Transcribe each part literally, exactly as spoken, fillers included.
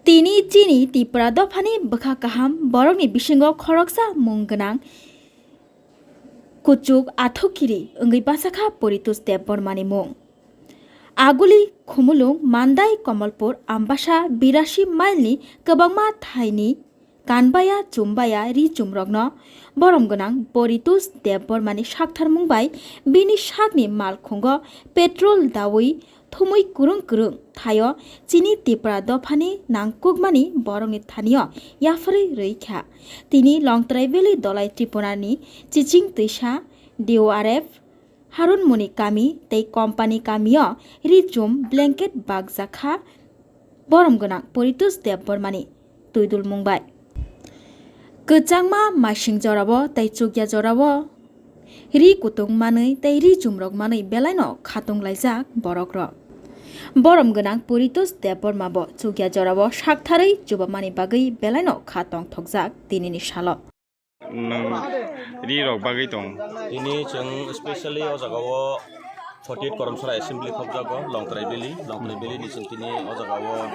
Tini chini Tipra dophani bwkha kaham borokni bisingo khoroksa mung gwnang kuchuk athukiri wngwi bachakha Poritos Debbarmani mung. Aguli, Khumulwng, Mandai, Komolpur, Ambasa, Birasi mailni kwbangma thaini kanbaya chumbaya ri chumrokno borom gwnang Poritos Debbarmani sakthar mung bai bini sakni malkhungo petrol dawi thumwi kwrwng kwrwng thaio chini Tipra dophani nangkukmani borokni thanio yapharwi rwikha. Tini Longtrai Valley Dolai Tripurani chiching twisa D O R F Harun Muni kami tei Company kamio ri chum blanket bakjakha borom gwnang Poritos Debbarmani twidulmung bai. Kwchangma masing jorao tei chukya jorao ri kutung manwi tei ri chumrok manwi belaino khatung laijak borokrok. Borom gwnang Poritos Debbarma bo chukya jorao saktharwi chubamani bagwi belaino kha tongthokjak tinini salo. Nwng ri rok bagwi tong. Tini chwng specially o jaga o forty eight Koromsora Assembly khobjago, Longtrai Valley, Longtrai Valley ni chwng tini o jaga o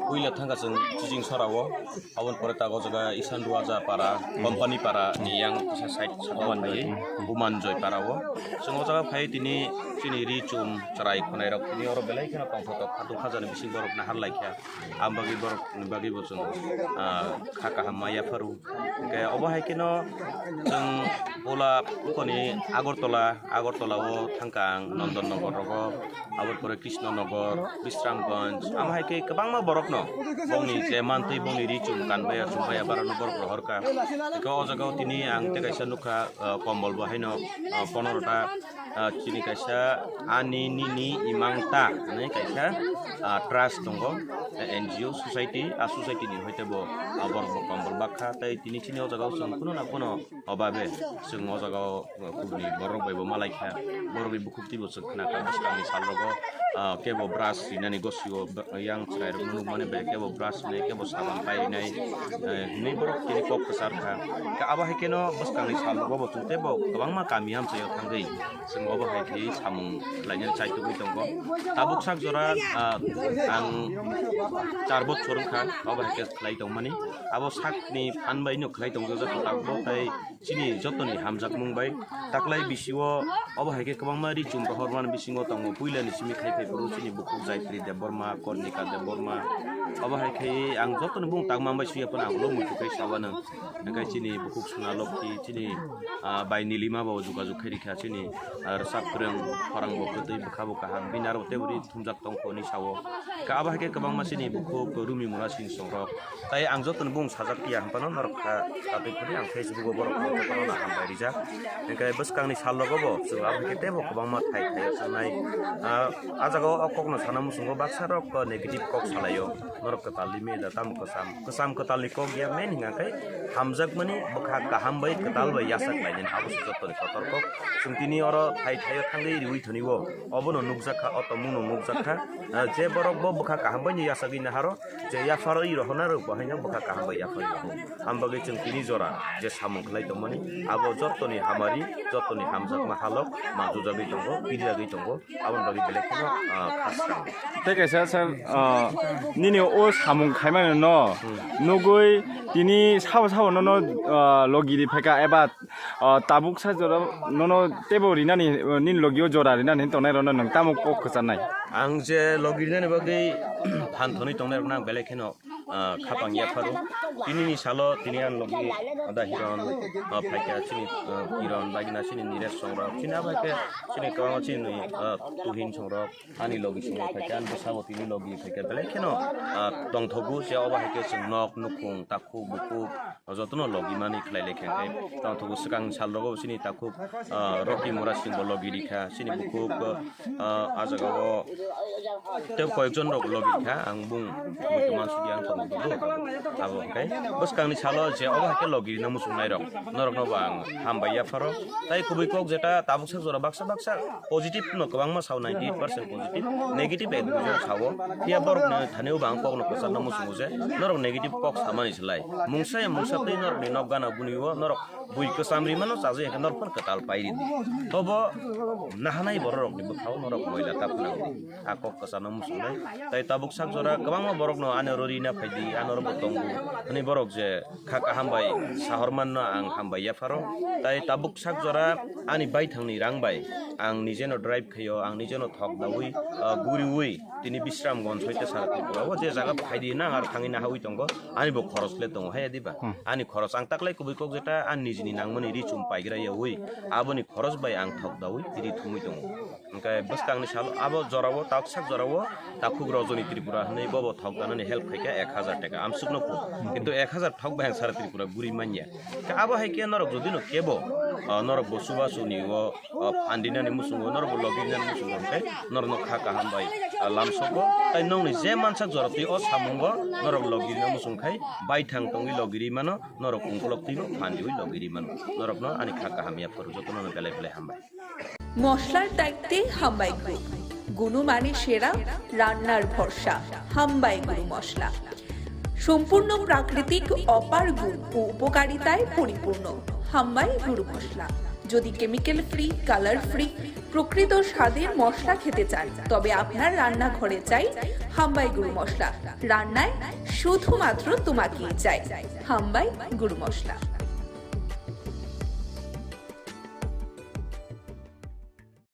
puila thangkha chwng Chiching Sora o, aboni pore tak o jaga Isan Duaja para, Company para ni yang kisa side saka o phaiwi Bumanjoi para o. Chwng o jaga phai tini chini ri chum chwrai khwnai rok tini oro belai kheno tongthotok khatung khajani bising borok nahar laikha. Ang bagwi borok bagwi bo chwng, ah, kha kaham ma yapharu. Hwnkhe obo hai kheno chwng ola koni Agartala, Agartala o thangkha ang Nondon Nogor rogo, aboni pore Krishna Nogor, Bisramganj, amo hai khe kwbangma borokno bongni je mantwi bongni ri chum kanbaya chumbaya barano borok rohorkha. Hwnkhe o jaga o tini ang tei kaisa nukha, ah, kombol bo haino, ah, ponorota, ah, chini kaisa ani nini imang ta hinwi kaisa, ah, trust tongo, eh, N G O society, ah, society ni hoite bo, ah, borok bo kombol bakha tei tini chini o jaga o chwng kuno na kuno obabe chwng o jaga o, ah, kubuni borok bai bo malaikha, borok ni bukhuk twi bo chwng khna kha bwskang ni sal rogo, ah, kebo brush rinani gosio yang chwrai rok nukmani bai kebo brush rinai kebo saban pai rinai, eh, hinwi borok tini kok kwchar kha. Khe abo hai kheno bwskang ni sal rogo bo chwng tei bo kwbangma kami hamchai o thangwi. Chwng obo hai khe samung khlainani chaitugwi tongo. Tabuk sak jora, ah, ang char bochor wngkha, obo hai khe khlai tongmani. Abo sakni phan bai no khlai tongjak tabuk tei chini jotoni hamjakmung bai. Taklai bisio obo hai khe kwbangma ri chum rohormani bisingo tongo. Puilani simi khai phai phuru chini bukhuk Jaitri Debbarma, Kornika Debbarma. Obo hai khe ang jotoni bung tangma bai suya phano ang ulo muitu khe sawanang. Hingke chini bukhuk Sona Lokhi, chini, ah, bai Nilima bo jogajog khe rikha, chini, ah, rwchap kwrwng, khorang bo kwtwi, bwkha bo kaham, bini aro tei uri thumjak tongkho hinwi sao. Hingke abo hai khe kwbangma chini bukhuk Rumi Mura Singh songrok. Tai ang jotono bung sajak ya, hwnphano norok kha, tatwi phani ang Facebook o borok phano hambai rijak. Hingke bwskangni sal rogo bo chwng abo hai khe teibo kwbangma thai thai sanai. Ah, ah jaga o kokno sana muchungo baksa rok negative kok salaio. Norok kwtal limit da tamo kwcham. Kwcham kwtalni kok ya main hingka khe hamjakmani bwkha kaham bai kwtal bai yachak lainani abo se jotoni kotor kok. Chwng tini oro thai thaio thangwi riwi thoniwo. Obono nukjak kha, o tongmungno nukjak kha. Ah, je borok bo bwkha kaham bai no yachagwi naharo, je yapharwi rohorna rok bo haino bwkha kaham bai yapharwi roho. Ang bagwi chwng tini jora je samung khlai tongmani abo jotoni hamari, jotoni hamjakma halok manjujagwi tongo, pidijagwi tongo. Aboni bagwi belai kheno, ah, khasrang. Tei kaisa sir, ah, nini o samung khaimani no nugwi tini sabo sabo nono, ah, logi ri phaikha eba, ah, tabuk sa jora nono teibo rinani, ah, nini logi o jora rinani tongnai rokno nwng tamo kok kwcharnai? Ang je logi rinani bagwi phan thonwi tongnai rokno ang belai kheno ah, khapang yapharo. Tinini salo tini ani logi da Hiron, ah, phaikha chini, ah, Kiron, bagina chini Niresh songrok. Chini abo hai khe chini kwbangma chini, ah, Tuhin songrok, ani logi songrok phaikha, ani bwsabo tini logi phaikha. Belai kheno, ah, tongthogo se obo hai khe chwng nok, nukhung, takhuk, bukhuk, jotono logi mani khlai lai khe tongthogo. Swkang sal rogo chini takhuk, ah, Rocky Mura Singh bo logi rikha, chini bukhuk, ah, ah jaga o tei koyekjon rok logi kha, ang bung muitu mansukya, ang Abo hwnkhe bwskangni salo je obo hai khe logirina muchungnairok, norokno bo ang hambai yapharo. Tai kubui kok jeta tabuk sak jora baksa baksa positive no kwbangma sao, ninety eight percent positive, negative ek duijon sao. Phiya borokni thani bo ang kokno kwcharna muchungo je norok negative kok samani slai mungsa ya mungsa twi norokni nok gana bunio norok bui kwcham rimano chajakya khe norok phano kwtal pai ridi. Tobo nahanai bororokni bwkhao norok moila ta phwnangdi. A kok kwchano muchungnai. Tai tabuk sak jora kwbangma borokno ano rorina phaidi, ano rwbo tongo hwnwi borok je kha kaham bai sahormanno ang hambai yapharo. Tai tabuk sak jora ani baithangni rang bai ang nijeno drive khaio, ang nijeno thok daui, ah, guriui tini Bisramganj hoite sara Tripura o je jaga phaidi na ang aro thangwi nahaui tongo, ani bo khoros le tongo, haya diba? Hmm. Ani khoros ang taklai kubui kok jeta ani nijini nangmani ri chum paigra yaui, aboni khoros bai ang thok daui tini thumui tongo. Hwnkhe bwskangni salo abo jorao, taksak jorao takhuk Rajani Tripura hwnwi bobo thok danani help khaikha ek hajar taka amsukno phuru. Kintu ek hajar thok bai ang sara Tripura guri manya. Khe abo hai khe norok jodi no kebo, ah, norok bo chubachu ni o, ah, phan rinani muchungo, norok bo logirnani muchungo hwnkhe norokno kha kaham bai, ah, lamsogo. Tai nokni je mansak jora twi o samungo norok logirna muchung khai baithang tongwi logiri mano, norok ungkulok twi bo phan riui logiri mano. Norokno ani kha kaham yaphuru jotono belai belai hambai. মশলার দায়িত্বে হাম্বাই গ্রুপ। গুণমানে সেরা, রান্নার ভরসা, হাম্বাই গুরু মশলা। সম্পূর্ণ প্রাকৃতিক অপার গুণ ও উপকারিতায় পরিপূর্ণ হাম্বাই গুরু মশলা। যদি কেমিক্যাল ফ্রি, কালার ফ্রি, প্রকৃত স্বাদের মশলা খেতে চান, তবে আপনার রান্নাঘরে চাই হাম্বাই গুরু মশলা। রান্নায় শুধুমাত্র তোমাকেই চাই হাম্বাই গুরু মশলা।